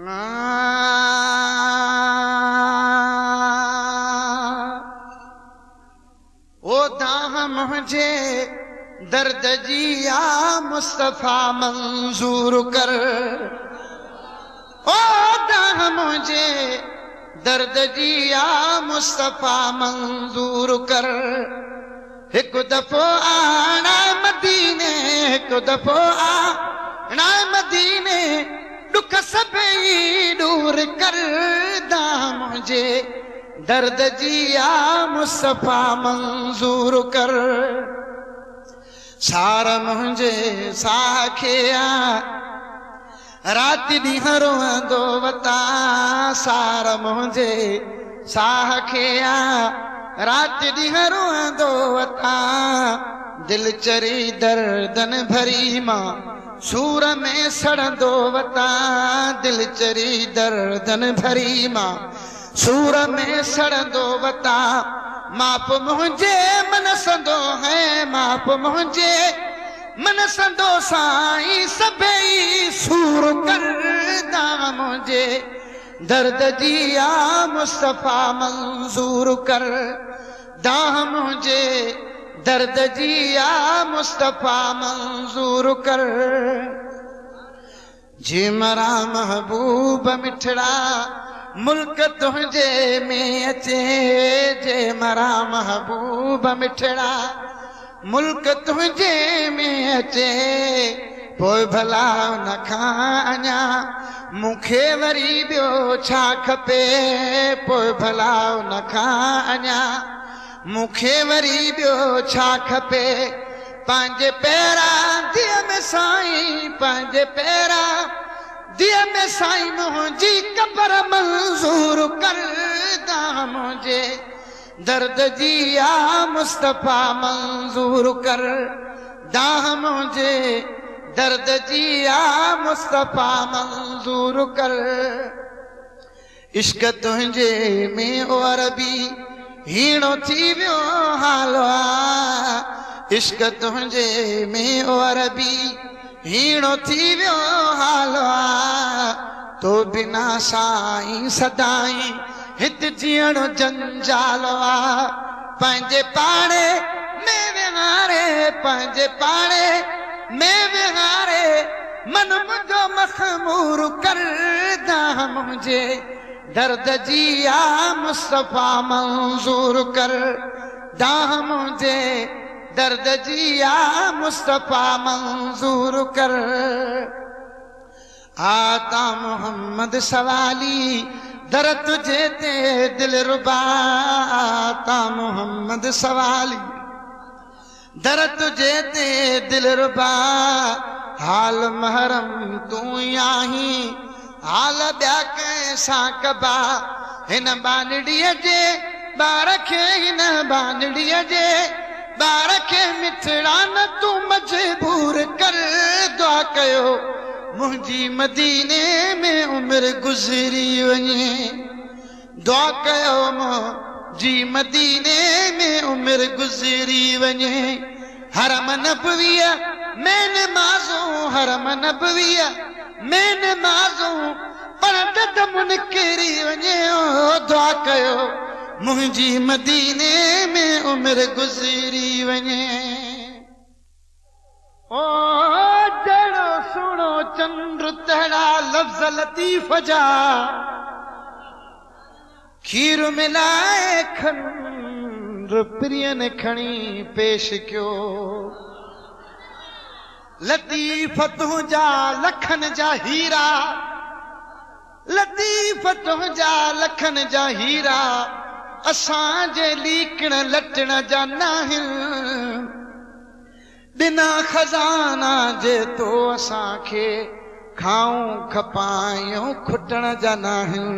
او دانهن منهنجي درد جي يا مصطفيٰ منظور ڪر. او دانهن منهنجي درد جي يا مصطفيٰ منظور ڪر. هڪ دفعو آڻائي مديني، هڪ دفعو آڻائي مديني، ڏک سڀئي ڏور ڪر. دانهن منهنجي درد جي يا مصطفيٰ منظور ڪر. سار منهنجي ساهه کي آ، رات ڏينهن روئندو وتان. سار منهنجي ساهه کي آ، رات ڏينهن روئندو وتان. دل چري دردن ڀري مان سور ۾ سڙندو وتان. دل چري دردن ڀري مان سور ۾ سڙندو وتان. ماپ منهنجي من سندو هي، ماپ منهنجي من سندو سائين سڀئي سور ڪر. دانهن منهنجي درد جي يا مصطفيٰ منظور ڪر. دانهن منهنجي درد جي يا مصطفيٰ منظور ڪر. جي مران محبوب مٺڙا ملڪ تنهنجي ۾ اچي. جي مران محبوب مٺڙا ملڪ تنهنجي ۾ اچي، پوءِ ڀلا ان کان اڃا مون کي وري ٻيو ڇا کپي؟ پوءِ ڀلا ان کان اڃا مون کي وري ٻيو ڇا کپي؟ پنهنجي پيرا ڌيءَ ۾ سائين، پنهنجي پيرا ڌيءَ ۾ سائين منهنجي قبر منظور ڪر. دانهن منهنجي درد جي يا مصطفيٰ منظور ڪر. دانهن منهنجي درد جي يا مصطفيٰ منظور ڪر. عشق تنهنجي ۾ او عربي هيڻو ٿي ويو حال آ. عشق تنهنجي ۾ او عربي هيڻو ٿي ويو حال آ. تو بنا سائين سدائين هت جيئڻ جنجال آ. پنهنجي پاڙي ۾ ويهاري، پنهنجي پاڙي ۾ ويهاري من منهنجو مخمور ڪر. دانهن منهنجي درد جي يا مصطفيٰ منظور ڪر. دانهن منهنجي درد جي يا مصطفيٰ منظور ڪر. آتا محمد سوالي در تجهي تي دل ربا. آتا محمد سوالي در تجهي تي دل ربا. حال محرم تون ئي آهين، حال ٻيا ڪنهن سان ڪبا؟ هن بانڙيءَ جي ٻار کي، هن بانڙيءَ جي ٻار کي مٺڙا نه تون مجبور ڪر. دعا ڪيو منهنجي مديني ۾ عمر گذري وڃي. دعا ڪيو منهنجي مديني ۾ عمر گذري وڃي. حرم نبويءَ ۾ نمازون، حرم نبويءَ ۾ نمازون پڙهندي دم نڪري وڃي. او دعا ڪيو منهنجي مديني ۾ عمر گذري وڃي. او جهڙو سهڻو چنڊ تهڙا لفظ لطيف جا، کير ملائي کنڊ پرين کڻي پيش ڪيو. لطيف تنهنجا لکن جا هيرا، لطيف تنهنجا لکن جا هيرا، اسان جي ليڪڻ لٽڻ جا ناهن. ڏنا خزانا جي تو اسان کي، کائون کپايون کٽڻ جا ناهن.